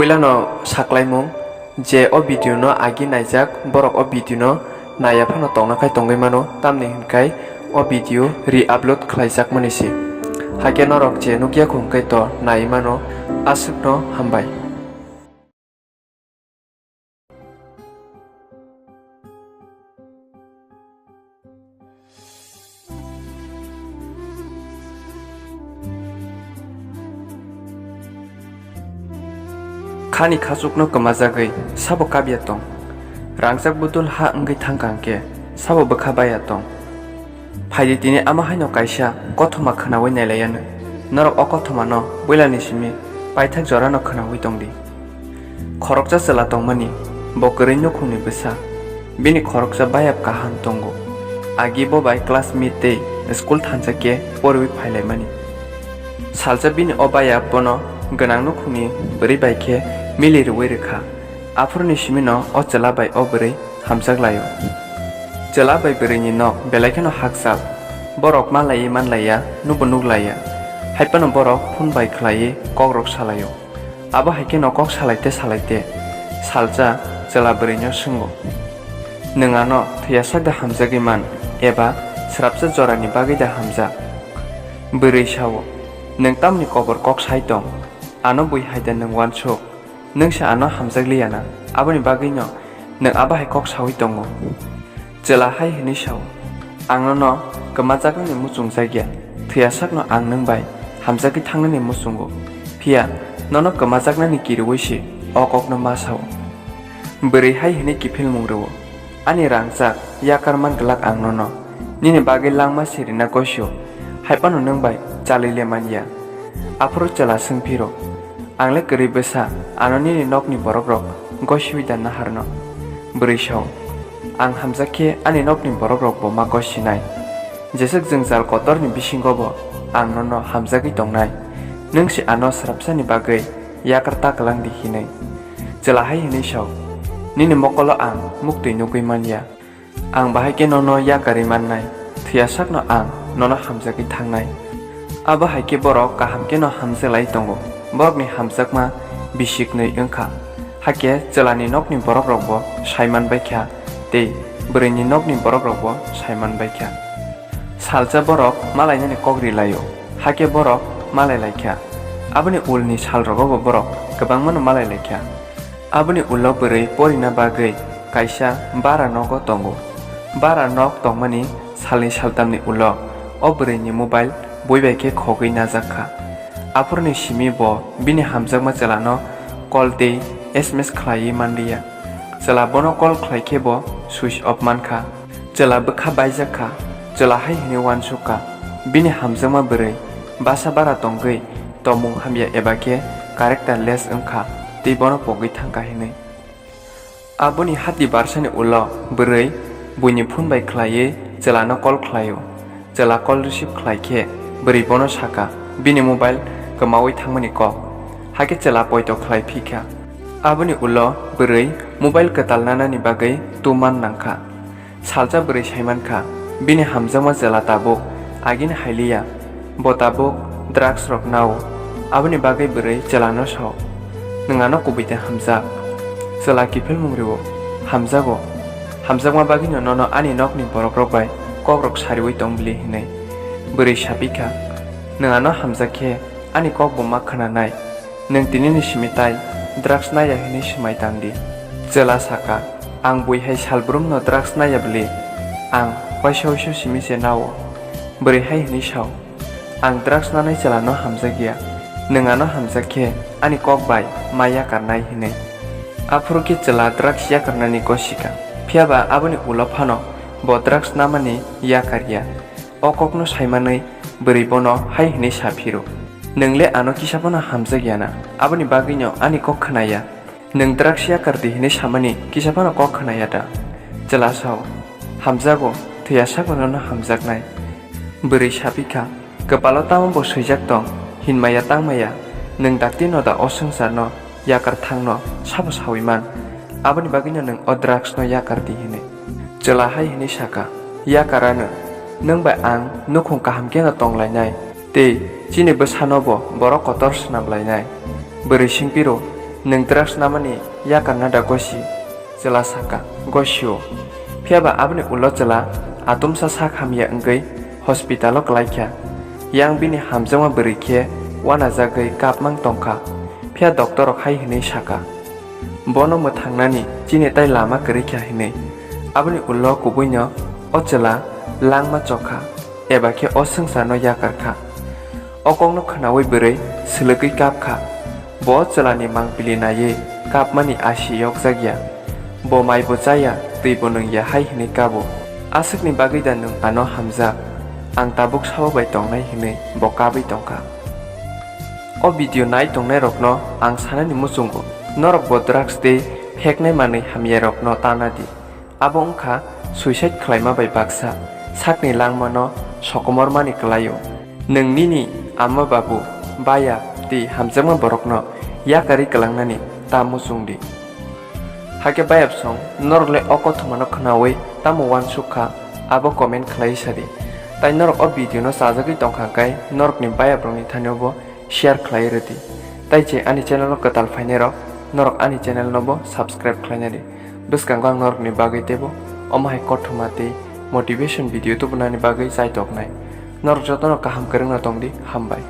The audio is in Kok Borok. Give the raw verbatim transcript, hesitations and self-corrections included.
Puilano saklaimung je o video no agi naijak borok o video no naiya phano tongna khai tongwi mano, tamni hinkhai o video re-upload khlaijak mani se. Hakhe norok je nukya khung khe to nai mano, aswkno hambai. Khani khachukno kwmajagwi sabo kabya tong? Rangjak budul ha wngwi thangkha hwnkhe sabo bwkha baya tong? Phaidi tini ama haino kaisa kothoma khwnawi nailaianw. Norok o kothomano builani simi paithak jorano khwnawi tongdi. Khoroksa chwla tongmani, bo kwrwi nukhungni bwsa. Bini khoroksa bayap kaham tongo. Agi bo bai classmate tei school thansa khe poriwi phailaimani. Salsa bini o bayap bono gwnang nukhungni bwrwi bai khe mili rwui rwkha. Aphuruni simino o chwla bai o bwrwi hamjak laio. Chwla bai bwrwini nok belai kheno hakchal. Borok malaiwi manlaiya, nubo nuklaiya. Haiphano borok phone bai khlaiwi kokrok salaio. Abo hai kheno kok salaite salaite salsa chwla bwrwino swngo, "Nwng ano thwiyasak da hamjagwi man, eba srapsa jorani bagwi da hamjak?" Bwrwi sao, "Nwng tamni kobor kok sai tong? Ano bui hai da nwng uansuk? Nwng se ano hamjak liya na, aboni bagwino nwng abo hai kok saui tongo?" Chwla hai hwnwi sao, "Ang nono kwmajaknani muchungjak ya, thwiya sakno ang nwng bai hamjagwi thangnani muchungo, phiya nono kwmajaknani kirui se o kokno ma sao." Bwrwi hai hwnwi kiphilmung rwo, "Ani rangchak, yakar man glak ang nono, nini bagwi langma sirina gosio, hai phano nwng bai chalwi le man ya." Aphuru chwla swng phiro, "Ang le kwrwi bwsa, ano nini nokni borokrok gosiui da naharno?" Bwrwi sao, "Ang hamjak khe ani nokni borokrokbo ma gosinai. Jeswk jwngjal kotorni bisingo bo ang nono hamjagwi tongnai. Nwng se ano srapsani bagwi yakar ta kwlang di hinwi." Chwla hai hwnwi sao, "Nini mokolo ang muktwi nugwi man ya. Ang bahai khe nono yakarwi mannai, thwiya sakno ang nono hamjagwi thangnai." Abo hai khe borok kaham kheno hamjak lai tongo, borokni hamjakma bisiknwi wngkha. Hakhe chwlani nokni borokrokbo sai man bai kha, tei bwrwini nokni borokrokbo sai man bai kha. Salsa borok malainani kok ri laio, hakhe borok malai lai kha. Aboni ulni salrogo bo borok kwbangmano malai lai kha. Aboni ulo bwrwi porina bagwi kaisa bara nogo tongo. Bara nok tongmani salni saltamni ulo o bwrwini mobile bui bai khe khogwi najak kha. Aphuruni simi bo bini hamjakma chwlano call tei S M S khlaiwi manliya. Chwla bono call khlai khe bo switch off man kha. Chwla bwkha baijak kha, chwla hai hwnwi uansuk kha, bini hamjakma bwrwi basa bara tongwi tongmung hamya eba khe character less wng kha tei bono pogwi thang kha hwnwi. Aboni hati barsani ulo bwrwi buini phone bai khlaiwi chwlano call khlaio. Chwla call receive khlai khe bwrwi bono saka bini mobile kwmaui thangmani kok, hakhe chwla poito khlai phi kha. Aboni ulo bwrwi mobile kwtal nanani bagwi tuman nang kha. Salsa bwrwi sai man kha, bini hamjakma chwla tabuk agini hai liya, bo tabuk drugs rok nao. Aboni bagwi bwrwi chwlano sao, "Nwng ano kubui de hamjak." Chwla kiphilmung rwo, "Hamjago, hamjakma bagwino nono ani nokni borokrok bai kokrok sariui tong bili," hwnwi. Bwrwi sa phi kha, "Nwng ano hamjak khe ani kok bo ma khwnanai. Nwng tinini simi tai drugs naiya hwnwi swmai tang di." Chwla saka, "Ang bui hai salbrumno drugs naiya bwli, ang waisa waisa simi se nao." Bwrwi hai hwnwi sao, "Ang drugs nanai chwlano hamjak ya, nwng ano hamjak khe ani kok bai ma yakarnai," hwnwi. Aphuru khe chwla drugs yakarnani gosi kha, phiya ba aboni ulo phano bo drugs namani yakar ya. O kokno sai manwi bwrwi bono hai hwnwi sa phiro, "Nwng le ano kisa phano hamjak ya na, aboni bagwino ani kok khna ya. Nwng drugs yakar di hwnwi samani kisa phano kok khna ya da?" Chwla sao, "Hamjago, thwiya sakno nono hamjaknai." Bwrwi sa phi kha, "Kwpalo tamo bo swijak tong, hinmaya tangmaya, nwng dakti no da o swngcharno yakar thangno sabo saui man, aboni bagwino nwng o drugsno yakar di," hwnwi. Chwla hai hwnwi saka, "Yakar ano, nwng bai ang nukhung kaham kheno tong lainai, tei chini bwsano bo borok kotor swnam lainai." Bwrwi sing phiro, Nwng drugs namani yakarna da gosi? Chwla saka, gosio. Phiyaba aboni ulo chwla atumsa sak hamya wngwi hospitalo kwlaikha. Yang bini hamjakma bwrwi khe uanajagwi kapmang tongkha. Phiya doctorrok hai hwnwi saka, bono mwthangnani chini tai lama kwrwikha hwnwi. Aboni ulo kubuino o chwla langma chokha, eba khe o swngcharno yakarkha. O kokno khwnaui bwrwi swlwgwi kapkha. Bo chwlani mangpili naiwi kapmani asi yokjakya. Bo maibo chaya, twibo nwngya hai hwnwi kabo. Aswkni bagwi da nwng ano hamjak? Ang tabuk sabo bai tongnai hwnwi bo kabwi tongkha. O video nai tongnairokno ang sanani muchungo, norokbo drugs tei pheknai manwi hamyarokno tana di. Abo wngkha suicide khlaima bai baksa sakni langmano sokomormani kwlaio. Nwng nini ama babu, baya tei hamjakma borokno yakarwi kwlangnani ta muchung di. Hakhe bayapsong, norok le o kothomano khwnaui tamo uansuk kha, abo comment khlaiwi sa di. Tai norok o video no chajagwi tongkha khe norokni bayaprokni thani bo share khlai rwdi. Tai je ani channel o kwtal phainairok, norok ani channel no bo subscribe khlaina di. Bwskango ang norokni bagwi teibo omo hai kothoma tei motivation video tubunani bagwi chaitoknai. Norok jotono kaham kwrwngno tongdi, hambai.